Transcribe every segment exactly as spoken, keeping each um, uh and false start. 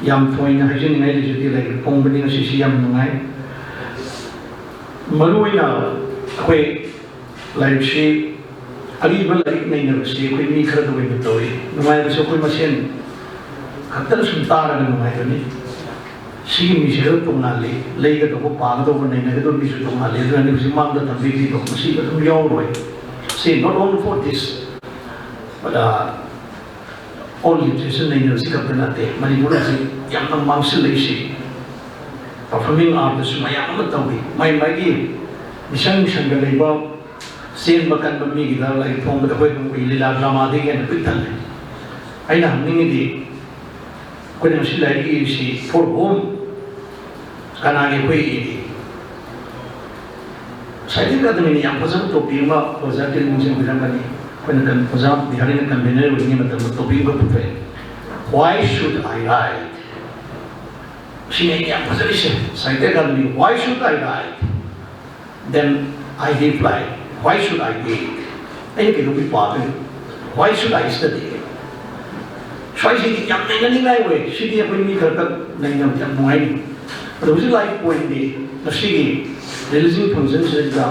ꯌꯥꯝ ꯊꯣꯏꯅ ꯍꯥꯏꯖꯅꯤꯡꯉꯥꯏ ꯂꯩꯖꯗꯦ꯫ ꯂꯥꯏꯔꯤꯛ ꯐꯣꯡꯕꯅꯤ ꯉꯁꯤꯁꯤ ꯌꯥꯝ ꯅꯨꯡꯉꯥꯏ꯫ ꯃꯔꯨꯑꯣꯏꯅ ꯑꯩꯈꯣꯏ ꯂꯥꯏꯔꯤꯛꯁꯤ, ꯑꯔꯤꯕ ꯂꯥꯏꯔꯤꯛ ꯅꯩꯅꯕꯁꯤ ꯑꯩꯈꯣꯏ ꯃꯤ ꯈꯔꯗ ꯑꯣꯏꯅ ꯇꯧꯏ꯫ ꯅꯨꯡꯉꯥꯏꯕꯁꯤ ꯑꯩꯈꯣꯏ ꯃꯁꯦꯟ ꯈꯛꯇꯅ ꯁꯨꯝ ꯇꯥꯔꯒ ꯅꯨꯡꯉꯥꯏꯕꯅꯤ꯫ ꯁꯤꯒꯤ ꯃꯤꯁꯤ ꯈꯔ ꯇꯣꯉꯥꯜꯂꯤ꯫ ꯂꯩꯒꯗꯧꯕ, ꯄꯥꯒꯗꯧꯕ, ꯅꯩꯅꯒꯗꯧꯕ ꯃꯤꯁꯨ ꯇꯣꯉꯥꯜꯂꯤ꯫ ꯑꯗꯨꯅ ꯑꯩꯅ ꯍꯧꯖꯤꯛ ꯃꯥꯡꯗ ꯊꯝꯕꯤꯔꯤꯗꯣ ꯃꯁꯤ ꯑꯗꯨꯝ ꯌꯥꯎꯔꯣꯏ꯫ ꯁꯤ not only for this, but, uh, all literature ꯅꯩꯅꯕꯁꯤ ꯈꯛꯇ ꯅꯠꯇꯦ꯫ ꯃꯅꯤꯄꯨꯔ ꯍꯧꯖꯤꯛ ꯌꯥꯝꯅ ꯃꯥꯡꯁꯤꯜꯂꯛꯏꯁꯤ performing artꯇꯁꯨ ꯃꯌꯥꯝ ꯑꯃ ꯇꯧꯔꯤ꯫ ꯃꯥꯏ ꯃꯥꯏꯒꯤ ꯃꯤꯁꯪ ꯃꯤꯁꯪꯗ ꯂꯩꯕ, ꯆꯦꯟꯕ ꯀꯟꯕ ꯃꯤꯒꯤꯗ ꯂꯥꯏꯔꯤꯛ ꯐꯣꯡꯕꯗ ꯑꯩꯈꯣꯏ ꯑꯗꯨꯝ ꯎꯏ, ꯂꯤꯂꯥ ꯗ꯭ꯔꯃꯥꯗꯒꯤ ꯍꯦꯟꯅ ꯄꯤꯛ ꯊꯜꯂꯦ꯫ ꯑꯩꯅ ꯍꯪꯅꯤꯡꯉꯤꯗꯤ, ꯑꯩꯈꯣꯏꯅ ꯉꯁꯤ ꯂꯥꯏꯔꯤꯛ ꯏꯔꯤꯁꯤ for whom? ꯀꯅꯥꯒꯤ ꯑꯩꯈꯣꯏ ꯏꯔꯤ? ꯁꯥꯍꯤꯇ꯭ꯌ ꯑꯦꯀꯥꯗꯃꯤꯅ ꯌꯥꯝ ꯐꯖꯕ topic ꯑꯃ ꯑꯣꯖꯥ ꯀꯤꯔꯟ ꯅꯤꯡꯁꯤꯡꯕꯤꯔꯝꯒꯅꯤ꯫ ꯑꯩꯈꯣꯏꯅ ꯀꯟ-, ꯑꯣꯖꯥ ꯕꯤꯍꯥꯔꯤꯅ convener ꯑꯣꯏꯔꯤꯉꯩ ꯃꯇꯝꯗ topic ꯑꯃ ꯄꯨꯊꯣꯛꯑꯦ, "Why should I write?" ꯁꯤꯅꯤ ꯑꯩꯅ ꯌꯥꯝ ꯐꯖꯔꯤꯁꯦ, ꯁꯥꯍꯤꯇ꯭ꯌ academy, "Why should I write?" Then I reply, "Why should I read?" ꯑꯩꯅ ꯀꯩꯗꯧꯕꯩ ꯄꯥꯗꯣꯏꯅꯣ? "Why should I study?" ꯁ꯭ꯋꯥꯏꯁꯤꯗꯤ ꯌꯥꯝ ꯅꯩꯅꯅꯤꯡꯉꯥꯏ ꯑꯣꯏ꯫ ꯁꯤꯗꯤ ꯑꯩꯈꯣꯏ ꯃꯤ ꯈꯔ ꯈꯛ ꯅꯩꯅꯕꯗꯤ ꯌꯥꯝ ꯅꯨꯡꯉꯥꯏꯅꯤ꯫ ꯑꯗꯣ ꯍꯧꯖꯤꯛ ꯂꯥꯛꯏ pointꯗꯤ ꯉꯁꯤꯒꯤ releasing functionꯁꯤꯗ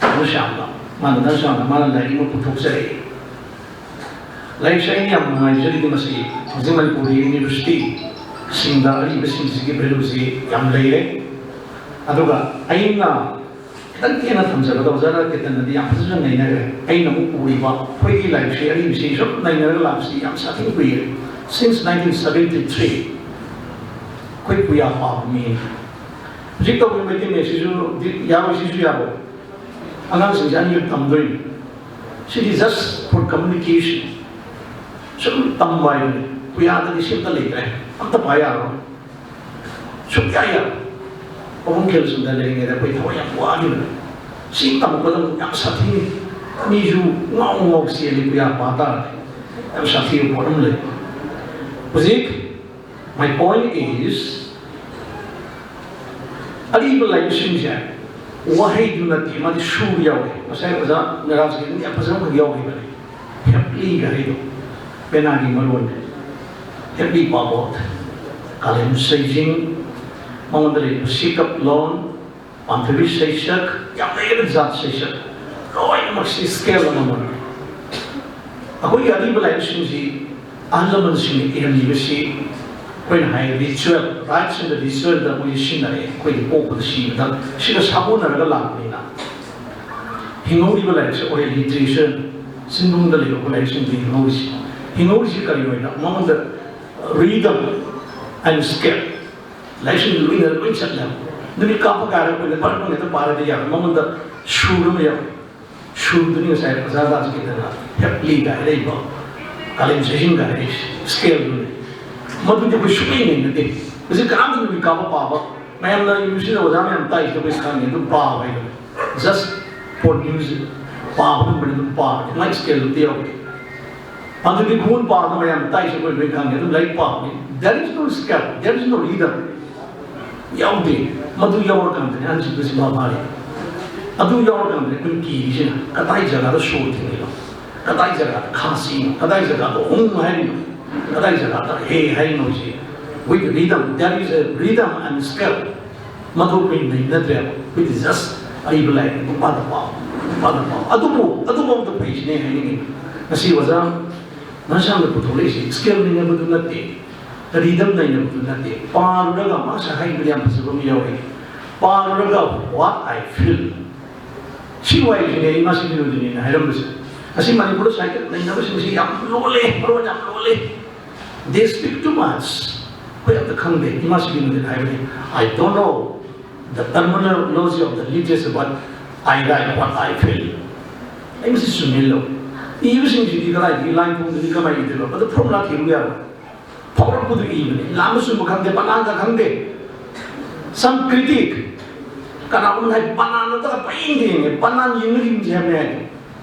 ꯙꯅꯁ꯭ꯌꯥꯝꯅ, ꯃꯥꯅ, ꯙꯅꯁ꯭ꯌꯥꯝꯅ ꯃꯥꯅ ꯂꯥꯏꯔꯤꯛ ꯑꯃ ꯄꯨꯊꯣꯛꯆꯔꯛꯏ꯫ ꯂꯥꯏꯔꯤꯛꯁꯦ ꯑꯩꯅ ꯌꯥꯝ ꯅꯨꯡꯉꯥꯏꯖꯔꯤꯗꯤ ꯃꯁꯤ ꯍꯧꯖꯤꯛ ꯃꯅꯤꯄꯨꯔꯒꯤ universityꯁꯤꯡꯗ ꯑꯔꯤꯕꯁꯤꯡꯁꯤꯒꯤ valueꯁꯤ ꯌꯥꯝ ꯂꯩꯔꯦ꯫ ꯑꯗꯨꯒ ꯑꯩꯅ ꯈꯤꯇꯪ ꯇꯦꯟꯅ ꯊꯝꯖꯕꯗ, ꯑꯣꯖꯥ ꯔꯥꯖꯀꯤꯔꯇꯟꯅꯗꯤ ꯌꯥꯝ ꯐꯖꯅ ꯅꯩꯅꯈ꯭ꯔꯦ꯫ ꯑꯩꯅ ꯑꯃꯨꯛ ꯎꯔꯤꯕ ꯑꯩꯈꯣꯏꯒꯤ ꯂꯥꯏꯔꯤꯛꯁꯦ ꯑꯔꯤꯕꯁꯤ ꯁꯨꯝ ꯅꯩꯅꯔꯒ ꯂꯥꯛꯄꯁꯤ ꯌꯥꯝ ꯁꯥꯊꯤꯅ ꯀꯨꯏꯔꯦ꯫ Since nineteen seventy three ꯑꯩꯈꯣꯏ ꯄꯨꯌꯥ ꯄꯥꯕ ꯃꯤ꯫ ꯍꯧꯖꯤꯛ ꯇꯧꯔꯤꯕ ꯃꯩꯇꯩ ꯃꯌꯦꯛꯁꯤꯁꯨ ꯌꯥꯔꯣꯏ, ꯁꯤꯁꯨ ꯌꯥꯔꯣꯏ꯫ ꯑꯉꯥꯡꯁꯤꯡꯁꯦ ꯑꯅꯤꯔꯛ ꯇꯝꯗꯣꯏꯅꯤ꯫ ꯁꯤꯗꯤ just for communication꯫ ꯁꯨꯝ ꯇꯝꯕ ꯍꯥꯏꯗꯨꯅꯤ꯫ ꯄꯨꯌꯥꯗꯗꯤ ꯁꯤ ꯑꯝꯇ ꯂꯩꯇ꯭ꯔꯦ꯫ ꯑꯝꯇ ꯄꯥ ꯌꯥꯔꯣꯏ꯫ ꯁꯨꯡꯌꯥ ꯌꯥꯔꯣꯏ꯫ ꯄꯥꯕꯨꯡ ꯈꯦꯜꯁꯨꯟꯗ ꯂꯩꯔꯤꯉꯩꯗ ꯑꯩꯈꯣꯏ ꯊꯋꯥꯏ ꯌꯥꯝ ꯋꯥꯈꯤꯕꯅꯤ꯫ ꯁꯤ ꯇꯝꯃꯛꯄꯗ ꯑꯃꯨꯛ ꯌꯥꯝ ꯁꯥꯊꯤꯅꯤ꯫ ꯃꯤꯁꯨ ꯉꯥꯎ ꯉꯥꯎ ꯆꯦꯜꯂꯤ ꯄꯨꯌꯥ ꯄꯥ ꯇꯥꯔꯗꯤ꯫ ꯌꯥꯝ ꯁꯥꯊꯤꯕ ꯄꯣꯠ ꯑꯃ ꯂꯩ꯫ ꯍꯧꯖꯤꯛ, my point is, ꯑꯔꯤꯕ ꯂꯥꯏꯔꯤꯛꯁꯤꯡꯁꯦ ꯋꯥꯍꯩꯗꯨ ꯅꯠꯇꯦ, ꯃꯥꯗꯤ ꯁꯨꯔ ꯌꯥꯎꯋꯦ꯫ ꯉꯁꯥꯏ ꯑꯣꯖꯥ ꯅꯔꯥꯖꯒꯤꯗꯤ ꯌꯥꯝ ꯐꯖꯅ ꯑꯃꯈꯛ ꯌꯥꯎꯈꯤꯕꯅꯤ꯫ ꯍꯦꯞꯂꯤ ꯍꯥꯏꯗꯣ ꯄꯦꯅꯥꯒꯤ ꯃꯔꯣꯟꯅꯤ꯫ ꯍꯦꯞꯄꯤ ꯄꯥꯕꯣꯠ, ꯀꯥꯂꯦꯟ ꯁꯩꯖꯤꯡ, ꯃꯉꯣꯟꯗ ꯂꯩꯔꯤꯕ ꯁꯤꯀꯞ ꯂꯣꯟ, ꯄꯥꯟꯊꯣꯏꯕꯤ ꯁꯩꯁꯛ, ꯌꯥꯝ ꯂꯩꯔꯦ ꯖꯥꯠ ꯁꯩꯁꯛ, ꯂꯣꯏꯅꯃꯛꯁꯤ ꯁ꯭ꯀꯦꯜ ꯑꯃꯃꯝꯅꯤ꯫ ꯑꯩꯈꯣꯏꯒꯤ ꯑꯔꯤꯕ ꯂꯥꯏꯔꯤꯛꯁꯤꯡꯁꯤ ꯑꯍꯜ ꯂꯃꯟꯁꯤꯡꯅ ꯏꯔꯝꯂꯤꯕꯁꯤ ꯑꯩꯈꯣꯏꯅ ꯍꯥꯏ ꯔꯤꯆꯨꯋꯦꯜ, ꯔꯥꯏꯠꯁ ꯑꯦꯟ ꯔꯤꯆꯨꯋꯦꯜꯗ ꯑꯩꯈꯣꯏ ꯁꯤꯖꯤꯟꯅꯔꯛꯑꯦ꯫ ꯑꯩꯈꯣꯏꯒꯤ ꯄꯣꯛꯄꯗ ꯁꯤꯕꯗ ꯁꯤꯒ ꯁꯥꯒꯣꯟꯅꯔꯒ ꯂꯥꯛꯄꯅꯤꯅ ꯍꯤꯡꯍꯧꯔꯤꯕ ꯂꯥꯏꯔꯤꯛꯁꯦ ꯑꯣꯔꯦꯜ ꯂꯤꯇꯔꯦꯆꯔ, ꯆꯤꯟꯅꯨꯡꯗ ꯂꯩꯔꯛꯄ ꯂꯥꯏꯔꯤꯛꯁꯤꯡꯗ ꯍꯤꯡꯍꯧꯔꯤꯁꯤ꯫ ꯍꯤꯡꯍꯧꯔꯤꯁꯤ ꯀꯔꯤꯅꯣ ꯍꯥꯏꯗ ꯃꯉꯣꯟꯗ ꯔꯤꯗꯝ ꯑꯦꯟ ꯁ꯭ꯀꯦꯜ, ꯂꯥꯏꯔꯤꯛꯁꯤꯡꯗꯨ ꯂꯣꯏꯅ ꯂꯣꯏ ꯆꯠꯂꯦꯕ꯫ ꯅꯨꯃꯤꯠ ꯀꯥꯞꯄ ꯀꯥꯏꯔ ꯑꯩꯈꯣꯏꯅ ꯄꯔꯛꯄ ꯍꯦꯛꯇ ꯄꯥꯔꯗꯤ ꯌꯥꯔꯣꯏ꯫ ꯃꯉꯣꯟꯗ ꯁꯨꯔ ꯑꯃ ꯌꯥꯎꯋꯤ꯫ ꯁꯨꯔꯗꯨꯅꯤ ꯉꯁꯥꯏ ꯑꯣꯖꯥ ꯗꯥꯁꯀꯤꯇꯅ ꯍꯦꯞꯂꯤꯒ ꯍꯥꯏꯔꯛꯏꯕ, ꯀꯥꯂꯦꯟ ꯁꯩꯖꯤꯡꯒ ꯍꯥꯏꯔꯛꯏꯁꯦ, ꯁ꯭ꯀꯦꯜꯗꯨꯅꯤ꯫ ꯃꯗꯨꯗꯤ ꯑꯩꯈꯣꯏ ꯁꯨꯡꯌꯦꯡ ꯌꯦꯡꯅꯗꯦ꯫ ꯍꯧꯖꯤꯛ ꯀꯅꯥꯝꯇ ꯅꯨꯃꯤꯠ ꯀꯥꯞꯄ ꯄꯥꯕ, ꯃꯌꯥꯝꯅ ꯌꯨꯅꯤꯚꯔꯁꯤꯇꯤꯗ ꯑꯣꯖꯥ ꯃꯌꯥꯝ ꯇꯥꯛꯏꯁꯦ ꯑꯩꯈꯣꯏ ꯈꯪꯉꯦ, ꯑꯗꯨꯝ ꯄꯥꯕ ꯍꯥꯏꯕꯅꯤ꯫ Just for news ꯄꯥꯕ ꯉꯝꯕꯅꯤ, ꯑꯗꯨꯝ ꯄꯥꯕꯅꯤ꯫ ꯃꯥꯏ ꯁ꯭ꯀꯦꯜꯗꯨ ꯑꯝꯇ ꯌꯥꯎꯗꯦ꯫ ꯑꯗꯨꯗꯤ ꯈꯣꯡꯒꯨꯟ ꯄꯥꯕꯗ ꯃꯌꯥꯝ ꯇꯥꯛꯏꯁꯦ ꯑꯩꯈꯣꯏ ꯂꯣꯏ ꯈꯪꯉꯦ, ꯑꯗꯨꯝ ꯂꯥꯏꯔꯤꯛ ꯄꯥꯕꯅꯤ꯫ There is no scale, there is no rhythm꯫ ꯌꯥꯎꯗꯦ꯫ ꯃꯗꯨ ꯌꯥꯎꯔꯀꯥꯟꯗꯅꯦ ꯑꯍꯟꯁꯤꯡꯗ ꯁꯤꯐꯥ ꯐꯥꯔꯤ꯫ ꯑꯗꯨ ꯌꯥꯎꯔꯀꯥꯟꯗꯅꯦ ꯑꯩꯈꯣꯏꯅ ꯀꯤꯔꯤꯁꯤꯅ ꯀꯗꯥꯏ ꯖꯒꯥꯗ ꯁꯣꯔ ꯊꯤꯡꯉꯤꯅꯣ, ꯀꯗꯥꯏ ꯖꯒꯥꯗ ꯈꯥ ꯁꯤꯅꯣ, ꯀꯗꯥꯏ ꯖꯒꯥꯗ ꯍꯨꯝ ꯍꯥꯏꯔꯤꯅꯣ, ꯀꯗꯥꯏ ꯖꯒꯥꯗ ꯍꯦ ꯍꯥꯏꯔꯤꯅꯣ ꯁꯤ꯫ With rhythm, there is a rhythm and scale꯫ ꯃꯗꯨ ꯑꯩꯈꯣꯏ ꯅꯩꯅꯗ꯭ꯔꯦꯕ꯫ ꯑꯩꯈꯣꯏꯗꯤ just ꯑꯔꯤꯕ ꯂꯥꯏꯔꯤꯛ ꯄꯨꯡꯄꯥꯗ ꯄꯥꯎ, ꯄꯨꯡꯄꯥꯗ ꯄꯥꯎ꯫ ꯑꯗꯨꯕꯨ, ꯑꯗꯨꯐꯥꯎꯗ ꯐꯩꯁꯤꯅꯦ ꯍꯥꯏꯅꯤꯡꯉꯤ꯫ ꯉꯁꯤ ꯑꯣꯖꯥ ꯃꯁꯥꯅ ꯄꯨꯊꯣꯛꯂꯛꯏꯁꯤ ꯁ꯭ꯀꯦꯜ ꯅꯩꯅꯕꯗꯨ ꯅꯠꯇꯦ, ꯔꯤꯗꯝ ꯅꯩꯅꯕꯗꯨ ꯅꯠꯇꯦ꯫ ꯄꯥꯔꯨꯔꯒ ꯃꯥꯁꯦ ꯍꯥꯏꯕꯗ ꯌꯥꯝ ꯐꯖꯕ ꯑꯃ ꯌꯥꯎꯔꯤ꯫ ꯄꯥꯔꯨꯔꯒ what I feel꯫ ꯁꯤ ꯋꯥꯍꯩꯁꯤꯅꯦ ꯏꯃꯥ ꯁꯤꯕꯤꯅꯣꯗꯤꯅꯤꯅ ꯍꯥꯏꯔꯝꯕꯁꯦ꯫ ꯉꯁꯤ ꯃꯅꯤꯄꯨꯔꯗ ꯁꯥꯍꯤꯇ꯭ꯌ ꯅꯩꯅꯕꯁꯤꯡꯁꯤ ꯌꯥꯝ ꯂꯣꯜꯂꯦ, ꯃꯔꯣꯟ ꯌꯥꯝ ꯂꯣꯜꯂꯦ꯫ They speak too much꯫ ꯑꯩꯈꯣꯏ ꯑꯝꯇ ꯈꯪꯗꯦ꯫ ꯏꯃꯥ ꯁꯤꯕꯤꯅꯣꯗꯤꯅ ꯍꯥꯏꯕꯅꯤ, "I don't know the terminology of the literature, but I write what I feel꯫" ꯑꯩ ꯃꯁꯤ ꯆꯨꯝꯃꯦ ꯂꯧ꯫ ꯏꯕꯁꯤꯡꯁꯤꯗꯤ ꯀꯗꯥꯏꯗꯒꯤ ꯂꯥꯏ ꯊꯣꯡꯗꯗꯤ ꯀꯃꯥꯏꯅ ꯏꯗꯣꯏꯅꯣ? ꯑꯗꯨ ꯐꯣꯔꯃꯨꯂꯥ ꯊꯤꯔꯨ ꯌꯥꯔꯣꯏ꯫ ꯐꯥꯎꯔꯛꯄꯗꯨ ꯏꯕꯅꯤ꯫ ꯂꯥꯟꯕ ꯆꯨꯝꯕ ꯈꯪꯗꯦ, ꯄꯅꯥꯟꯒ ꯈꯪꯗꯦ꯫ Some critic꯫ ꯀꯅꯥꯒꯨꯝꯕꯅ ꯍꯥꯏ, "ꯄꯅꯥꯟ ꯅꯠꯇ꯭ꯔꯒ ꯄꯌꯦꯡꯗ ꯌꯦꯡꯉꯦ, ꯄꯅꯥꯟ ꯌꯦꯡꯉꯒ ꯏꯕꯁꯦ" ꯍꯥꯏꯕꯅꯦ ꯍꯥꯏꯗꯤ꯫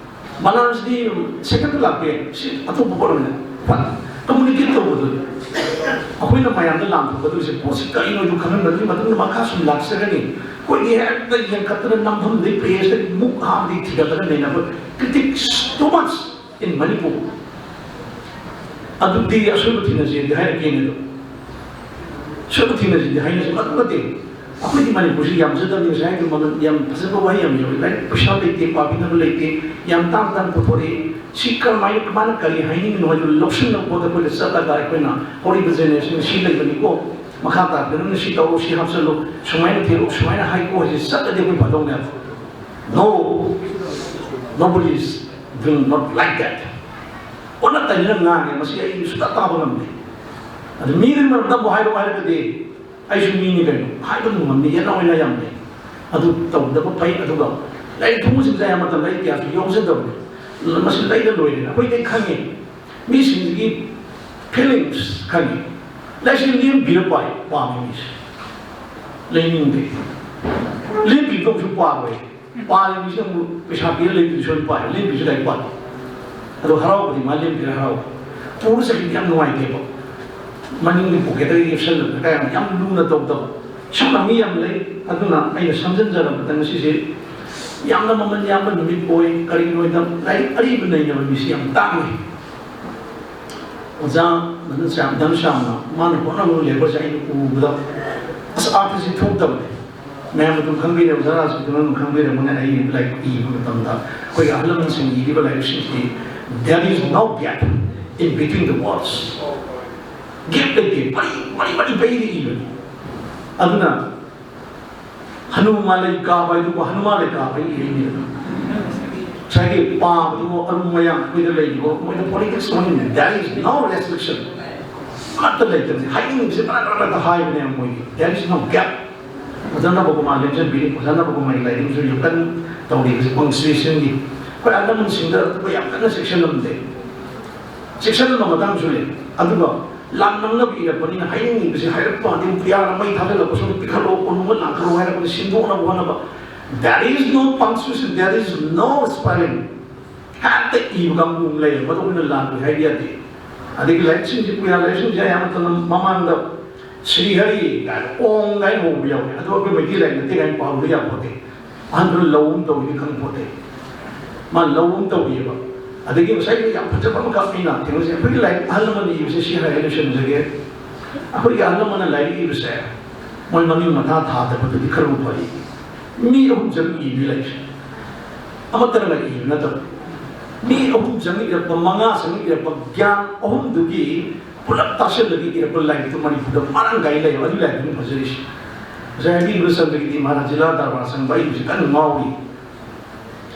ꯄꯅꯥꯟꯁꯤꯗꯤ ꯁꯦꯀꯦꯟꯗ ꯂꯥꯛꯄ ꯌꯥꯏ, ꯁꯤ ꯑꯇꯣꯞꯄ ꯄꯣꯠ ꯑꯃꯅꯦ꯫ ꯐꯠ ꯀꯝꯃꯨꯅꯤꯀꯦꯠ ꯇꯧꯕꯗꯨ꯫ ꯑꯩꯈꯣꯏꯅ ꯃꯌꯥꯝꯗ ꯂꯥꯟꯊꯣꯛꯀꯗꯣꯏꯁꯦ ꯄꯣꯠꯁꯤ ꯀꯔꯤꯅꯣꯗꯨ ꯈꯪꯍꯟꯕꯗꯨꯒꯤ ꯃꯇꯨꯡꯗ ꯃꯈꯥ ꯁꯨꯝ ꯂꯥꯛꯆꯒꯅꯤ꯫ ꯑꯩꯈꯣꯏꯗꯤ ꯍꯦꯛꯇ ꯌꯦꯡꯈꯠꯇꯅ ꯅꯝꯐꯝꯗꯒꯤ ꯄꯦꯖꯇꯒꯤ ꯃꯨꯛ ꯍꯥꯟꯗꯒꯤ ꯊꯤꯒꯠꯂꯒ ꯅꯩꯅꯕ꯫ Critics too much in Manipur꯫ ꯑꯗꯨꯗꯤ ꯑꯁꯣꯏꯕ ꯊꯤꯅꯁꯦꯗꯤ ꯍꯥꯏꯔꯛꯀꯦꯅꯦ ꯑꯗꯣ꯫ ꯑꯁꯣꯏꯕ ꯊꯤꯅꯁꯤꯗꯤ ꯍꯥꯏꯅꯁꯦ ꯃꯔꯝ ꯅꯠꯇꯦ꯫ ꯑꯩꯈꯣꯏꯗꯤ ꯃꯅꯤꯄꯨꯔꯁꯤ ꯌꯥꯝꯖꯗꯕꯅꯤ, ꯉꯁꯥꯏꯒꯤ ꯃꯃꯜ ꯌꯥꯝ ꯐꯖꯕ ꯋꯥꯍꯩ ꯌꯥꯝ ꯌꯧꯔꯤ꯫ ꯂꯥꯏꯔꯤꯛ ꯄꯩꯁꯥ ꯂꯩꯇꯦ, ꯄꯥꯕꯤꯅꯕ ꯂꯩꯇꯦ, ꯌꯥꯝ ꯇꯥꯡ ꯇꯥꯡ ꯄꯨꯊꯣꯔꯛꯏ꯫ ꯁꯤ ꯀꯔꯝꯍꯥꯏꯅ, ꯃꯥꯅ ꯀꯔꯤ ꯍꯥꯏꯅꯤꯡꯉꯤꯅꯣ ꯍꯥꯏꯕꯗꯨ ꯂꯧꯁꯤꯟꯅꯕ ꯄꯣꯠꯇ ꯑꯩꯈꯣꯏꯅ ꯆꯠꯂꯒ ꯑꯩꯈꯣꯏꯅ ꯍꯧꯔꯤꯕ ꯖꯦꯅꯦꯔꯦꯁꯟ ꯁꯤ ꯂꯩꯕꯅꯤꯀꯣ, ꯃꯈꯥ ꯇꯥꯔꯛꯄꯗꯅ ꯁꯤ ꯇꯧꯔꯣ, ꯁꯤ ꯍꯥꯞꯆꯜꯂꯣ, ꯁꯨꯃꯥꯏꯅ ꯊꯦꯠꯂꯣ, ꯁꯨꯃꯥꯏꯅ ꯍꯥꯏꯀꯣ ꯍꯥꯏꯁꯦ ꯆꯠꯂꯗꯤ ꯑꯩꯈꯣꯏ ꯐꯗꯧꯅꯦꯕ꯫ No, nobody is doing not like that. ꯑꯣꯟꯅ ꯇꯩꯅꯅ ꯉꯥꯡꯉꯦ, ꯃꯁꯤ ꯑꯩ ꯁꯨꯡꯇꯥ ꯇꯥꯕ ꯉꯝꯗꯦ꯫ ꯑꯗꯨ ꯃꯤꯒꯤ ꯃꯔꯝꯗ ꯑꯃꯨꯛ ꯍꯥꯏꯔꯣ ꯍꯥꯏꯔꯒꯗꯤ ꯑꯩꯁꯨ ꯃꯤꯅꯤ ꯀꯩꯅꯣ, ꯍꯥꯏꯕ ꯑꯗꯨꯝ ꯉꯝꯃꯤ, ꯌꯦꯠꯅ ꯑꯣꯏꯅ ꯌꯥꯝ ꯂꯩ꯫ ꯑꯗꯨ ꯇꯧꯗꯕ ꯐꯩ꯫ ꯑꯗꯨꯒ ꯂꯥꯏꯔꯤꯛ ꯊꯣꯡꯕ ꯁꯤꯡꯁꯦ ꯑꯌꯥꯝꯕ ꯃꯇꯝꯗ ꯑꯩ ꯀꯌꯥꯁꯨ ꯌꯥꯎꯖꯗꯕꯅꯤ꯫ ꯃꯁꯤ ꯂꯩꯗ ꯂꯣꯏꯔꯦꯅ ꯑꯩꯈꯣꯏꯗꯤ ꯈꯪꯉꯤ, ꯃꯤꯁꯤꯡꯁꯤꯒꯤ ꯐꯤꯂꯤꯡꯁ ꯈꯪꯉꯤ꯫ ꯂꯥꯏꯔꯤꯛꯁꯤ ꯂꯦꯝꯕꯤꯔ ꯄꯥꯏ ꯄꯥꯝꯃꯤ ꯃꯤꯁꯦ꯫ ꯂꯩꯅꯤꯡꯗꯦ꯫ ꯂꯦꯝꯕꯤꯗꯧꯁꯨ ꯄꯥꯔꯣꯏ꯫ ꯄꯥꯔꯤꯕꯁꯤꯅ ꯑꯃꯨꯛ ꯄꯩꯁꯥ ꯄꯤꯔ ꯂꯩꯕꯗꯨꯁꯨ ꯑꯗꯨꯝ ꯄꯥꯏ, ꯂꯦꯝꯕꯤꯁꯨ ꯂꯥꯏꯔꯤꯛ ꯄꯥꯏ꯫ ꯑꯗꯣ ꯍꯔꯥꯎꯕꯗꯤ ꯃꯥ ꯂꯦꯝꯕꯤꯔ ꯍꯔꯥꯎ꯫ ꯄꯨꯔ ꯆꯠꯈꯤꯕꯗꯤ ꯌꯥꯝ ꯅꯨꯡꯉꯥꯏꯇꯦꯕ꯫ ꯃꯅꯤꯡꯒꯤ ꯄꯣꯀꯦꯠꯇꯒꯤ ꯌꯦꯞꯁꯜꯂꯒ ꯀꯌꯥꯝ ꯌꯥꯝ ꯂꯨꯅ ꯇꯧꯗꯕ꯫ ꯁꯨꯝꯕ ꯃꯤ ꯌꯥꯝ ꯂꯩ꯫ ꯑꯗꯨꯅ ꯑꯩꯅ ꯁꯝꯖꯤꯟꯖꯔꯕꯗ ꯉꯁꯤꯁꯦ ꯌꯥꯝꯅ ꯃꯃꯜ ꯌꯥꯝꯕ ꯅꯨꯃꯤꯠ ꯑꯣꯏ, ꯀꯔꯤꯒꯤꯅꯣꯗ ꯂꯥꯏꯔꯤꯛ ꯑꯔꯤꯕ ꯅꯩꯅꯕ ꯃꯤꯁꯤ ꯌꯥꯝ ꯇꯥꯡꯉꯤ꯫ ꯑꯣꯖꯥ ꯙꯅꯁ꯭ꯌꯥꯝ, ꯙꯅꯁ꯭ꯌꯥꯝꯅ ꯃꯥꯅ ꯍꯣꯠꯅꯕ ꯂꯦꯕꯔꯁꯦ ꯑꯩꯅ ꯎꯕꯗ ꯑꯁ ꯑꯥꯔꯊꯁꯤ ꯊꯣꯛꯇꯕꯅꯦ꯫ ꯃꯌꯥꯝ ꯑꯗꯨꯝ ꯈꯪꯕꯤꯔꯦ, ꯑꯣꯖꯥ ꯔꯥꯖꯀꯤꯗꯨꯅ ꯑꯗꯨꯝ ꯈꯪꯕꯤꯔꯝꯒꯅꯤ꯫ ꯑꯩ ꯂꯥꯏꯔꯤꯛ ꯏꯕ ꯃꯇꯝꯗ ꯑꯩꯈꯣꯏꯒꯤ ꯑꯍꯜ ꯂꯃꯟꯁꯤꯡ ꯏꯔꯤꯕ ꯂꯥꯏꯔꯤꯛꯁꯤꯡꯁꯤ there is no gap in between the words꯫ Gap ꯂꯩꯇꯦ, ꯃꯔꯤ ꯃꯔꯤ ꯃꯔꯤ ꯄꯩꯔꯤ ꯏꯕꯅꯤ꯫ ꯑꯗꯨꯅ ꯍꯅꯨꯃꯥꯟ ꯂꯩ ꯀꯥꯕ ꯍꯥꯏꯗꯨꯕꯨ ꯍꯅꯨꯃꯥꯟ ꯂꯩ ꯀꯥꯕ ꯏꯔꯤꯅꯦꯕ꯫ ꯉꯁꯥꯏꯒꯤ ꯄꯥꯕꯗꯨꯕꯨ ꯑꯔꯨꯝ ꯃꯌꯥꯝ ꯑꯩꯈꯣꯏꯗ ꯂꯩꯔꯤꯕ ꯃꯣꯏꯗ ꯄꯣꯂꯤꯇꯤꯛꯁ ꯃꯅꯨꯡꯗ there is no restriction꯫ ꯑꯃꯠꯇ ꯂꯩꯇꯕꯅꯤ꯫ ꯍꯥꯏꯅꯤꯡꯕꯁꯦ ꯃꯔꯛ ꯃꯔꯛꯇ ꯍꯥꯏꯕꯅꯦꯕ ꯃꯣꯏꯒꯤ꯫ There is no gap꯫ ꯑꯣꯖꯥ ꯅꯕꯀꯨꯃꯥꯔ ꯂꯦꯡꯖꯟꯕꯤꯔꯤ꯫ ꯑꯣꯖꯥ ꯅꯕꯀꯨꯃꯥꯔꯒꯤ ꯂꯥꯏꯔꯤꯛ ꯑꯃꯁꯨ ꯌꯥꯝ ꯀꯟꯅ ꯇꯧꯔꯤ ꯍꯧꯖꯤꯛ ꯄꯪꯁ꯭ꯔꯤꯁꯟꯒꯤ꯫ ꯑꯩꯈꯣꯏ ꯑꯍꯜ ꯂꯃꯟꯁꯤꯡꯗ ꯑꯩꯈꯣꯏ ꯌꯥꯝ ꯀꯟꯅ ꯆꯦꯛꯁꯤꯜꯂꯝꯗꯦ꯫ ꯆꯦꯛꯁꯤꯟꯕ ꯃꯇꯥꯡꯁꯨ ꯂꯩ꯫ ꯑꯗꯨꯒ ꯂꯥꯟ ꯅꯪꯅꯕ ꯏꯔꯛꯄꯅꯤꯅ ꯍꯥꯏꯅꯤꯡꯉꯤꯕꯁꯦ ꯍꯥꯏꯔꯛꯄ ꯀꯥꯟꯗ ꯄꯨꯌꯥꯅ ꯃꯩ ꯊꯥꯖꯤꯜꯂꯛꯄ ꯁꯣꯝꯗ ꯄꯤꯈꯠꯂꯣ, ꯀꯣꯅꯨꯡꯗ ꯂꯥꯟꯈꯠꯂꯣ ꯍꯥꯏꯔꯛꯄꯗ ꯁꯤꯟꯗꯣꯛꯅꯕ ꯍꯣꯠꯅꯕ꯫ There is no punctuation, there is no spelling꯫ ꯍꯦꯛꯇ ꯏꯕ ꯀꯥꯡꯕꯨ ꯑꯃ ꯂꯩꯌꯦ, ꯃꯗꯨ ꯑꯩꯈꯣꯏꯅ ꯂꯥꯟꯅꯤ ꯍꯥꯏꯕ ꯌꯥꯗꯦ꯫ ꯑꯗꯒꯤ ꯂꯥꯏꯔꯤꯛꯁꯤꯡꯁꯤ, ꯄꯨꯌꯥ ꯂꯥꯏꯔꯤꯛꯁꯤꯡꯁꯦ ꯑꯌꯥꯝꯕ ꯃꯇꯝꯗ ꯃꯃꯥꯡꯗ ꯁ꯭ꯔꯤ ꯍꯔꯤ ꯀꯥꯏꯅ ꯑꯣꯡ ꯀꯥꯏꯅ ꯍꯧꯕ ꯌꯥꯎꯋꯦ꯫ ꯑꯗꯣ ꯑꯩꯈꯣꯏ ꯃꯩꯇꯩ ꯂꯥꯏꯔꯤꯛ ꯅꯠꯇꯦ ꯀꯥꯏꯅ ꯄꯥꯕꯗ ꯌꯥꯄꯣꯠꯇꯦ꯫ ꯑꯍꯟꯗꯨꯅ ꯂꯧ ꯑꯃ ꯇꯧꯔꯤꯅꯤ ꯈꯪꯄꯣꯠꯇꯦ꯫ ꯃꯥ ꯂꯧ ꯑꯃ ꯇꯧꯔꯤꯑꯕ꯫ ꯑꯗꯒꯤ ꯉꯁꯥꯏꯒꯤ ꯌꯥꯝ ꯐꯖꯕ ꯑꯃꯈꯛ ꯑꯩꯅ ꯊꯦꯡꯅꯖꯩ꯫ ꯑꯩꯈꯣꯏꯒꯤ ꯂꯥꯏꯔꯤꯛ, ꯑꯍꯜ ꯂꯃꯟꯅ ꯏꯕꯁꯦ ꯁꯤ ꯍꯥꯏꯔꯒ ꯂꯣꯏꯁꯤꯟꯖꯒꯦ꯫ ꯑꯩꯈꯣꯏꯒꯤ ꯑꯍꯜ ꯂꯃꯟꯅ ꯂꯥꯏꯔꯤꯛ ꯏꯕꯁꯦ ꯃꯣꯏ ꯃꯃꯤꯡ ꯃꯊꯥ ꯊꯥꯗꯕꯗꯨꯗꯤ ꯈꯔꯕꯨ ꯐꯔꯤ꯫ ꯃꯤ ꯑꯍꯨꯝ ꯆꯪ ꯏꯕꯤ ꯂꯩꯔꯤꯁꯦ ꯑꯃꯠꯇꯅ ꯏꯕ ꯅꯠꯇꯕ꯫ ꯃꯤ ꯑꯍꯨꯝ ꯆꯪ ꯏꯔꯛꯄ, ꯃꯉꯥ ꯆꯪ ꯏꯔꯛꯄ ꯒ꯭ꯌꯥꯟ ꯑꯍꯨꯝꯗꯨꯒꯤ ꯄꯨꯂꯞ ꯇꯥꯁꯤꯜꯂꯒ ꯏꯔꯛꯄ ꯂꯥꯏꯔꯤꯛꯇꯨ ꯃꯅꯤꯄꯨꯔꯗ ꯃꯔꯥꯡ ꯀꯥꯏ ꯂꯩꯌꯦꯕ꯫ ꯑꯗꯨ ꯂꯥꯏꯔꯤꯛꯇꯨꯅ ꯐꯖꯔꯤꯁꯦ꯫ ꯉꯁꯥꯏ ꯍꯥꯏꯕꯤꯔꯤꯕ ꯆꯟꯗ꯭ꯔꯒꯤꯗꯤ ꯃꯍꯥꯔꯥꯖ ꯖꯤꯂꯥ ꯗꯔꯕꯥꯔ ꯆꯪꯕ ꯑꯩ ꯍꯧꯖꯤꯛ ꯀꯟꯅ ꯉꯥꯎꯔꯤ꯫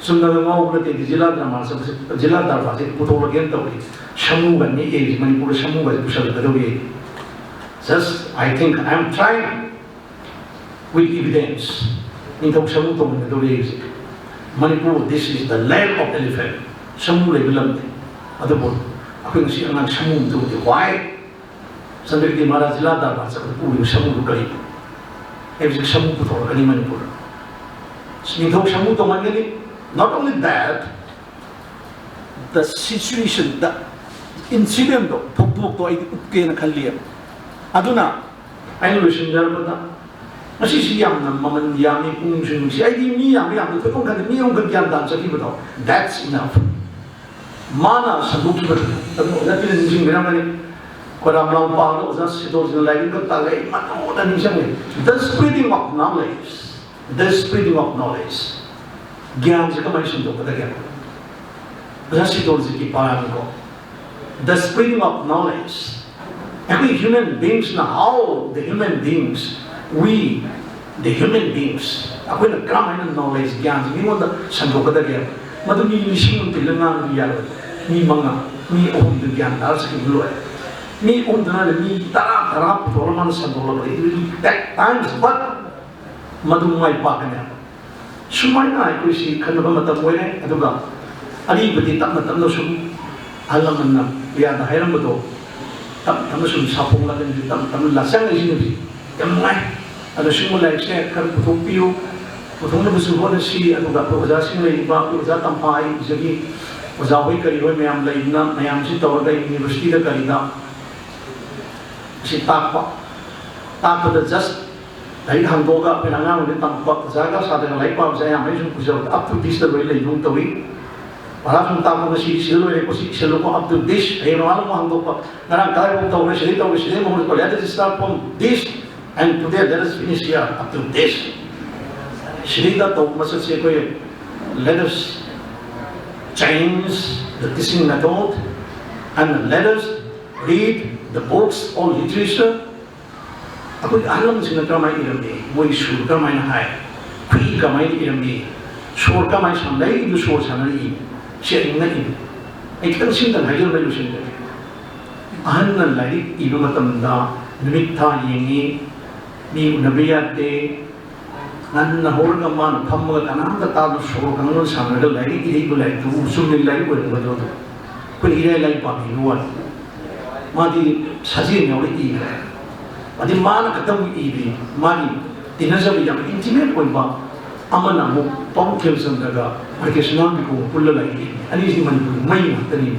ꯆꯨꯝꯅꯒ ꯉꯥꯎꯕ ꯅꯠꯇꯦ꯫ ꯖꯤꯂꯥ ꯗꯔꯕꯥꯔ ꯆꯪꯕꯁꯦ, ꯖꯤꯂꯥ ꯗꯔꯕꯥꯔꯁꯦ ꯄꯨꯊꯣꯛꯂꯒꯦꯅ ꯇꯧꯔꯤ꯫ ꯁꯃꯨꯒ ꯅꯦꯛꯑꯦ, ꯃꯅꯤꯄꯨꯔꯗ ꯁꯃꯨꯒꯁꯦ ꯄꯨꯁꯜꯂꯛꯀꯗꯧꯔꯤ꯫ Just, I think, I am trying with evidence. ꯅꯤꯡꯊꯧ ꯁꯃꯨ ꯇꯣꯡꯍꯟꯒꯗꯧꯔꯤ ꯍꯧꯖꯤꯛ꯫ Manipur, this is the land of elephant. ꯁꯃꯨ ꯂꯩꯕ ꯂꯝꯅꯤ꯫ ꯑꯗꯨꯕꯨ ꯑꯩꯈꯣꯏ ꯉꯁꯤ ꯑꯉꯥꯡ ꯁꯃꯨ ꯑꯃ ꯇꯣꯡꯗꯦ꯫ Why? ꯆꯟꯗ꯭ꯔꯒꯤꯗꯤ ꯃꯍꯥꯔꯥꯖ ꯖꯤꯂꯥ ꯗꯔꯕꯥꯔ ꯆꯠꯄꯗ ꯄꯨꯔꯤꯕ ꯁꯃꯨꯗꯨ ꯀꯔꯤꯅꯣ? ꯑꯩ ꯍꯧꯖꯤꯛ ꯁꯃꯨ ꯄꯨꯊꯣꯔꯛꯀꯅꯤ ꯃꯅꯤꯄꯨꯔꯗ꯫ ꯅꯤꯡꯊꯧ ꯁꯃꯨ ꯇꯣꯡꯍꯟꯒꯅꯤ꯫ Not only that, the situation, the incident ꯗꯣ, ꯊꯧꯗꯣꯛꯇꯣ ꯑꯩꯗꯤ ꯎꯠꯀꯦꯅ ꯈꯜꯂꯤꯑꯕ꯫ ꯑꯗꯨꯅ ꯑꯩꯅ ꯂꯣꯏꯁꯤꯟꯖꯔꯛꯄꯗ, ꯉꯁꯤꯁꯤ ꯌꯥꯝꯅ ꯃꯃꯜ ꯌꯥꯝꯃꯤ, ꯄꯨꯛꯅꯤꯡꯁꯨ ꯅꯨꯡꯁꯤ꯫ ꯑꯩꯗꯤ ꯃꯤ ꯌꯥꯝꯕ ꯌꯥꯝꯗꯕ ꯊꯣꯏꯗꯣꯛ ꯈꯟꯗꯦ, ꯃꯤ ꯑꯃꯈꯛ ꯒ꯭ꯌꯥꯟ ꯇꯥꯅ ꯆꯠꯈꯤꯕꯗꯣ, that's enough꯫ ꯃꯥꯅ ꯁꯟꯗꯣꯛꯈꯤꯕꯗꯣ, ꯑꯗꯨ ꯑꯣꯖꯥ ꯇꯤꯅ ꯅꯤꯡꯁꯤꯡꯕꯤꯔꯝꯒꯅꯤ꯫ ꯑꯩꯈꯣꯏ ꯔꯥꯝꯂꯥꯜ ꯄꯥꯜꯗ ꯑꯣꯖꯥ ꯁꯤꯗꯣꯜꯁꯤꯅ ꯂꯥꯏꯔꯤꯛ ꯑꯃꯈꯛ ꯇꯥꯛꯂꯛꯏ, ꯃꯗꯨꯗ ꯅꯤꯡꯁꯤꯡꯉꯤ꯫ The spreading of knowledge, the spreading of knowledge꯫ ꯒ꯭ꯌꯥꯟꯁꯦ ꯀꯃꯥꯏꯅ ꯁꯟꯗꯣꯛꯀꯗꯒꯦ? ꯑꯣꯖꯥ ꯁꯤꯗꯣꯜꯁꯤꯒꯤ ꯄꯥꯔꯥꯅꯤꯀꯣ꯫ The spreading of knowledge꯫ ꯑꯩꯈꯣꯏ human beings ꯅ, how the human beings, we the human beings, ꯑꯩꯈꯣꯏꯅ ꯀꯔꯝ ꯍꯥꯏꯅ knowledge, ꯒ꯭ꯌꯥꯟꯁꯦ ꯃꯤꯉꯣꯟꯗ ꯁꯟꯗꯣꯛꯀꯗꯒꯦ? ꯃꯗꯨ ꯃꯤ ꯂꯤꯁꯤꯡ ꯑꯃ ꯇꯤꯜꯂ ꯉꯥꯡꯕꯗꯤ ꯌꯥꯔꯣꯏ꯫ ꯃꯤ ꯃꯉꯥ, ꯃꯤ ꯑꯍꯨꯝꯗꯨ ꯒ꯭ꯌꯥꯟ ꯇꯥꯔ ꯆꯠꯈꯤꯕ ꯂꯣꯏꯔꯦ꯫ ꯃꯤ ꯑꯍꯨꯝꯗꯨꯅ ꯃꯤ ꯇꯔꯥ, ꯇꯔꯥ ꯄꯨꯊꯣꯛꯑꯒ ꯃꯥꯅ ꯁꯟꯗꯣꯛꯂꯕꯗꯤ, it will take times, but ꯃꯗꯨ ꯃꯥꯏ ꯄꯥꯛꯀꯅꯤ ꯍꯥꯏꯕ꯫ ꯁꯨꯃꯥꯏꯅ ꯑꯩꯈꯣꯏꯁꯤ ꯈꯟꯅꯕ ꯃꯇꯝ ꯑꯣꯏꯔꯦ꯫ ꯑꯗꯨꯒ ꯑꯔꯤꯕꯗꯤ ꯇꯞꯅ ꯇꯞꯅ ꯁꯨꯝ ꯑꯍꯜ ꯂꯃꯟꯅ ꯀꯌꯥꯗ ꯍꯥꯏꯔꯝꯕꯗꯣ ꯇꯞꯅ ꯇꯞꯅ ꯁꯨꯝ ꯁꯥꯐꯣꯡꯂꯛꯀꯅꯤ, ꯇꯞꯅ ꯇꯞꯅ ꯂꯥꯆꯪꯉꯛꯏꯁꯤꯅ ꯍꯧꯖꯤꯛ ꯌꯥꯝ ꯅꯨꯡꯉꯥꯏ꯫ ꯑꯗꯣ ꯁꯤꯒꯨꯝꯕ ꯂꯥꯏꯔꯤꯛꯁꯦ ꯈꯔ ꯄꯨꯊꯣꯛꯄꯤꯌꯨ꯫ ꯄꯨꯊꯣꯛꯅꯕꯁꯨ ꯍꯣꯠꯅꯁꯤ꯫ ꯑꯗꯨꯒ ꯑꯩꯈꯣꯏ ꯑꯣꯖꯥꯁꯤꯡ ꯂꯩꯔꯤꯕ, ꯑꯩꯈꯣꯏ ꯑꯣꯖꯥ ꯇꯝꯐꯥ ꯍꯥꯏ, ꯁꯤꯗꯒꯤ ꯑꯣꯖꯥ ꯍꯣꯏ ꯀꯔꯤ ꯍꯣꯏ ꯃꯌꯥꯝ ꯂꯩꯗꯅ, ꯃꯌꯥꯝꯁꯤ ꯇꯧꯔꯒ ꯌꯨꯅꯤꯚꯔꯁꯤꯇꯤꯗ ꯀꯔꯤꯗ ꯁꯤ ꯇꯥꯛꯄ, ꯇꯥꯛꯄꯗ just ꯂꯥꯏꯔꯤꯛ ꯍꯥꯡꯗꯣꯛꯑꯒ ꯑꯩꯈꯣꯏꯅ ꯑꯉꯥꯡ ꯑꯣꯏꯅ ꯇꯝꯃꯛꯄ, ꯑꯣꯖꯥꯒ ꯁꯥꯇ꯭ꯔꯒ ꯂꯥꯏꯔꯤꯛ ꯄꯥꯕꯁꯦ ꯑꯌꯥꯝꯕ ꯑꯩ ꯁꯨꯝ ꯎꯖꯕꯗ up to this ꯇ ꯂꯣꯏ ꯂꯩꯕꯒꯨꯝ ꯇꯧꯏ꯫ ꯄꯔꯥ ꯁꯨꯝ ꯇꯥꯛꯄ ꯉꯁꯤ ꯁꯤꯗ ꯂꯣꯏꯔꯦꯀꯣ, ꯁꯤ ꯏꯁꯜꯂꯨꯀꯣ, up to this, ꯍꯌꯦꯡ ꯅꯣꯡꯉꯥꯜꯂꯒ ꯑꯃꯨꯛ ꯍꯟꯗꯣꯛꯄ, ꯉꯔꯥꯡ ꯀꯗꯥꯏꯐꯥꯎ ꯇꯧꯔꯦ, ꯁꯤꯗꯩ ꯇꯧꯔꯦ, ꯁꯤꯗꯩ ꯑꯃꯨꯛ ꯍꯟꯗꯣꯛꯄ, let us start from this and today let us finish here up to this. ꯁꯤꯗꯩꯗ ꯇꯧꯕ ꯃꯁꯛꯁꯦ ꯑꯩꯈꯣꯏ, let us change the teaching method and let us read the books or literature. ꯑꯩꯈꯣꯏꯒꯤ ꯑꯍꯜ ꯂꯃꯟꯁꯤꯡꯅ ꯀꯔꯝꯍꯥꯏꯅ ꯏꯔꯝꯃꯤ, ꯃꯣꯏꯒꯤ ꯁꯨꯔ ꯀꯔꯝꯍꯥꯏꯅ ꯍꯥꯏ, ꯈꯨꯏ ꯀꯃꯥꯏꯅ ꯏꯔꯝꯃꯤ, ꯁꯣꯔ ꯀꯃꯥꯏꯅ ꯁꯥꯟꯅꯩ, ꯂꯥꯏꯔꯤꯛ ꯏꯕꯗꯨ ꯁꯣꯔ ꯁꯥꯟꯅꯅ ꯏ, ꯁꯤ ꯑꯩ ꯉꯛꯏꯅꯤ꯫ ꯑꯩ ꯈꯤꯇꯪ ꯁꯤꯝꯇꯪ ꯍꯥꯏꯖꯔꯝꯕ ꯂꯣꯏꯁꯤꯟꯖꯔꯒꯦ꯫ ꯑꯍꯟꯅ ꯂꯥꯏꯔꯤꯛ ꯏꯕ ꯃꯇꯝꯗ ꯅꯨꯃꯤꯠ ꯊꯥ ꯌꯦꯡꯉꯤ, ꯃꯤ ꯎꯅꯕ ꯌꯥꯗꯦ, ꯉꯟꯅ ꯍꯧꯔꯒ ꯃꯥꯅ ꯐꯝꯃꯒ ꯀꯅꯥꯝꯇ ꯇꯥꯗꯅ ꯁꯣꯔ ꯈꯪꯗꯅ ꯁꯥꯟꯅꯔꯒ ꯂꯥꯏꯔꯤꯛ ꯏꯔꯛꯏꯕ ꯂꯥꯏꯔꯤꯛꯇꯨꯕꯨ ꯆꯨꯝꯅ ꯂꯥꯏꯔꯤꯛ ꯑꯣꯏꯔꯝꯒꯗ꯭ꯔꯣ? ꯑꯩꯈꯣꯏꯅ ꯏꯔꯥꯏ ꯂꯥꯏ ꯄꯥꯝꯃꯤꯕ ꯋꯥꯅꯤ꯫ ꯃꯥꯗꯤ ꯁꯥꯖꯦꯜ ꯌꯥꯎꯔ ꯏꯈ꯭ꯔꯦ꯫ ꯑꯗꯩ ꯃꯥꯅ ꯈꯛꯇꯪ ꯏꯕꯤ, ꯃꯥꯒꯤ ꯇꯤꯟꯅꯖꯕ ꯌꯥꯝ intimate ꯑꯣꯏꯕ ꯑꯃꯅ ꯑꯃꯨꯛ ꯄꯥꯎ ꯈꯦꯜꯆꯟꯗ꯭ꯔꯒ ꯃꯥꯏꯀꯩ ꯁꯅꯥꯝ ꯕꯤꯀꯣꯡ ꯄꯨꯜꯂ ꯂꯥꯏꯔꯤꯛ ꯏꯕꯤ꯫ ꯑꯅꯤꯁꯤ ꯃꯅꯤꯄꯨꯔꯒꯤ ꯃꯩ ꯉꯥꯛꯇꯅꯤ꯫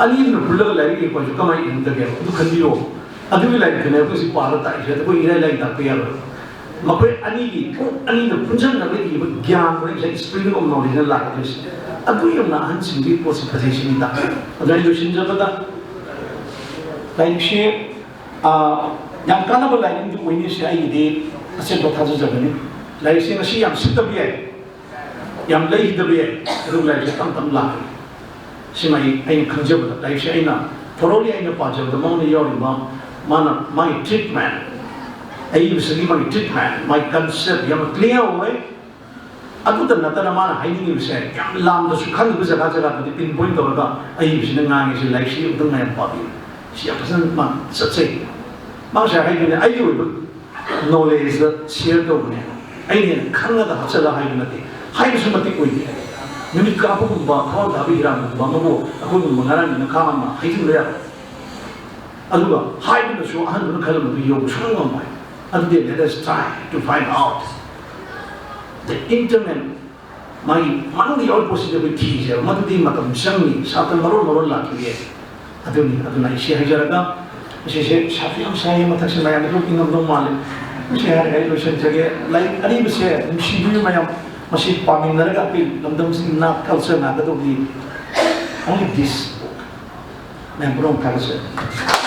ꯑꯅꯤꯗꯨꯅ ꯄꯨꯜꯂꯒ ꯂꯥꯏꯔꯤꯛ ꯏꯔꯛꯄ ꯍꯥꯏꯁꯦ ꯀꯃꯥꯏꯅ ꯏꯔꯝꯗꯒꯦ? ꯑꯗꯨ ꯈꯟꯕꯤꯔꯣ꯫ ꯑꯗꯨꯒꯤ ꯂꯥꯏꯔꯤꯛꯇꯨꯅꯦ ꯑꯩꯈꯣꯏ ꯁꯤ ꯄꯥꯔ ꯇꯥꯛꯏꯁꯦ꯫ ꯑꯩꯈꯣꯏ ꯏꯔꯥꯏ ꯂꯥꯏ ꯇꯥꯛꯄ ꯌꯥꯔꯣꯏ꯫ ꯃꯈꯣꯏ ꯑꯅꯤꯒꯤ ꯀꯣꯛ ꯑꯅꯤꯗ ꯄꯨꯟꯁꯤꯟꯅꯕ ꯏꯕ ꯒ꯭ꯌꯥꯟꯗꯨꯅ ꯉꯁꯥꯏ spring of knowledge ꯅ ꯂꯥꯛꯀꯗꯣꯏꯁꯦ꯫ ꯑꯗꯨ ꯌꯧꯅ ꯑꯍꯟꯁꯤꯡꯒꯤ ꯄꯣꯠꯁꯤ ꯐꯖꯩ ꯁꯤꯅꯤꯗ꯫ ꯑꯗꯨꯅ ꯑꯩ ꯂꯣꯏꯁꯤꯟꯖꯕꯗ ꯂꯥꯏꯔꯤꯛꯁꯦ, ꯑꯥ, ꯌꯥꯝ ꯀꯥꯟꯅꯕ ꯂꯥꯏꯔꯤꯛ ꯑꯃꯗꯤ ꯑꯣꯏꯅꯤ ꯁꯤ ꯑꯩꯒꯤꯗꯤ ꯑꯆꯦꯠꯄ ꯊꯥꯖꯖꯕꯅꯤ꯫ ꯂꯥꯏꯔꯤꯛꯁꯦ ꯉꯁꯤ ꯌꯥꯝ ꯁꯤꯠꯇꯕ ꯌꯥꯏ, ꯌꯥꯝ ꯂꯩꯈꯤꯗꯕ ꯌꯥꯏ, ꯑꯗꯨ ꯂꯥꯏꯔꯤꯛꯁꯦ ꯇꯞ ꯇꯞ ꯂꯥꯛꯀꯅꯤ꯫ ꯁꯤꯃ ꯑꯩ, ꯑꯩꯅ ꯈꯪꯖꯕꯗ ꯂꯥꯏꯔꯤꯛꯁꯦ ꯑꯩꯅ thoroughly ꯑꯩꯅ ꯄꯥꯖꯕꯗ ꯃꯉꯣꯟꯗ ꯌꯥꯎꯔꯤꯕ ꯃꯥꯅ ꯃꯥꯒꯤ treatment, ꯑꯏꯕꯁꯤꯒꯤ ꯃꯥꯒꯤ treatment, ꯃꯥꯒꯤ concept ꯌꯥꯝꯅ clear ꯑꯣꯏ꯫ ꯑꯗꯨꯇ ꯅꯠꯇꯅ ꯃꯥꯅ ꯍꯥꯏꯅꯤꯡꯉꯤꯕꯁꯦ ꯌꯥꯝ ꯂꯥꯝꯗꯁꯨ ꯈꯪꯉꯤꯕ ꯖꯒꯥ ꯖꯒꯥꯗꯨꯗꯤ pinpoint ꯇꯧꯔꯒ ꯑꯏꯕꯁꯤꯅ ꯉꯥꯡꯉꯤꯁꯦ, ꯂꯥꯏꯔꯤꯛꯁꯤ ꯑꯃꯨꯛꯇꯪ ꯃꯌꯥꯝ ꯄꯥꯕꯤꯌꯨ꯫ ꯁꯤ ꯌꯥꯝ ꯐꯖꯅ ꯃꯥ ꯆꯠꯆꯩ꯫ ꯃꯥ ꯉꯁꯥꯏ ꯍꯥꯏꯗꯨꯅꯦ, ꯑꯩꯒꯤ ꯑꯣꯏꯕ knowledge ꯗ share ꯇꯧꯕꯅꯦ꯫ ꯑꯩꯅ ꯍꯦꯟꯅ ꯈꯪꯉꯒ ꯍꯥꯞꯆꯜꯂ ꯍꯥꯏꯕ ꯅꯠꯇꯦ꯫ ꯍꯥꯏꯕꯁꯨ ꯃꯇꯤꯛ ꯑꯣꯏꯗꯦ꯫ ꯅꯨꯃꯤꯠ ꯀꯥꯞꯄꯒꯨꯝꯕ, ꯊꯋꯥꯟ ꯊꯥꯕ ꯍꯤꯔꯥꯡꯒꯨꯝꯕ ꯑꯃꯕꯨ ꯑꯩꯈꯣꯏꯒꯨꯝꯕ ꯉꯔꯥꯡꯒꯤ ꯅꯈꯥ ꯑꯃ ꯍꯩꯖꯤꯟꯕ ꯌꯥꯔꯣꯏ꯫ ꯑꯗꯨꯒ ꯍꯥꯏꯗꯨꯅꯁꯨ ꯑꯍꯟꯗꯨꯅ ꯈꯜꯂꯝꯕꯗꯨ ꯌꯧꯕ ꯁꯨꯡꯉꯝ ꯉꯝꯃꯣꯏ꯫ ꯑꯗꯨꯗꯤ let us try to find out the internal, ꯃꯥꯒꯤ ꯃꯅꯨꯡꯗ ꯌꯥꯎꯔꯤꯕ ꯄꯣꯠꯁꯤꯗꯤ ꯑꯩꯈꯣꯏ ꯊꯤꯁꯦꯕ꯫ ꯃꯗꯨꯗꯤ ꯃꯇꯝ ꯆꯪꯉꯤ, ꯁꯥꯇ꯭ꯔ ꯃꯔꯣꯟ ꯃꯔꯣꯟ ꯂꯥꯛꯈꯤꯌꯦ꯫ ꯑꯗꯨꯅꯤ, ꯑꯗꯨꯅ ꯑꯩ ꯁꯤ ꯍꯥꯏꯖꯔꯒ, ꯉꯁꯤꯁꯦ ꯁꯥꯁꯨ ꯌꯥꯝ ꯁꯥꯏꯌꯦ, ꯃꯊꯛꯁꯦ ꯃꯌꯥꯝꯗ ꯂꯣꯛ ꯏꯪꯉꯝꯗꯧ ꯃꯥꯜꯂꯦ꯫ ꯃꯁꯤ ꯍꯥꯏꯔꯒ ꯑꯩ ꯂꯣꯏꯁꯤꯟꯖꯒꯦ꯫ ꯂꯥꯏꯔꯤꯛ ꯑꯔꯤꯕꯁꯦ ꯅꯨꯡꯁꯤꯕꯤꯌꯨ ꯃꯌꯥꯝ꯫ ꯃꯁꯤ ꯄꯥꯃꯤꯟꯅꯔꯒ ꯑꯩꯈꯣꯏ ꯂꯝꯗꯝꯁꯤꯒꯤ ꯅꯥꯠ ꯀꯜꯆꯔ ꯉꯥꯛꯀꯗꯧꯕꯅꯤ꯫ Only this. ꯃꯌꯥꯝ ꯄꯨꯝꯅꯃꯛ ꯊꯥꯒꯠꯆꯔꯤ꯫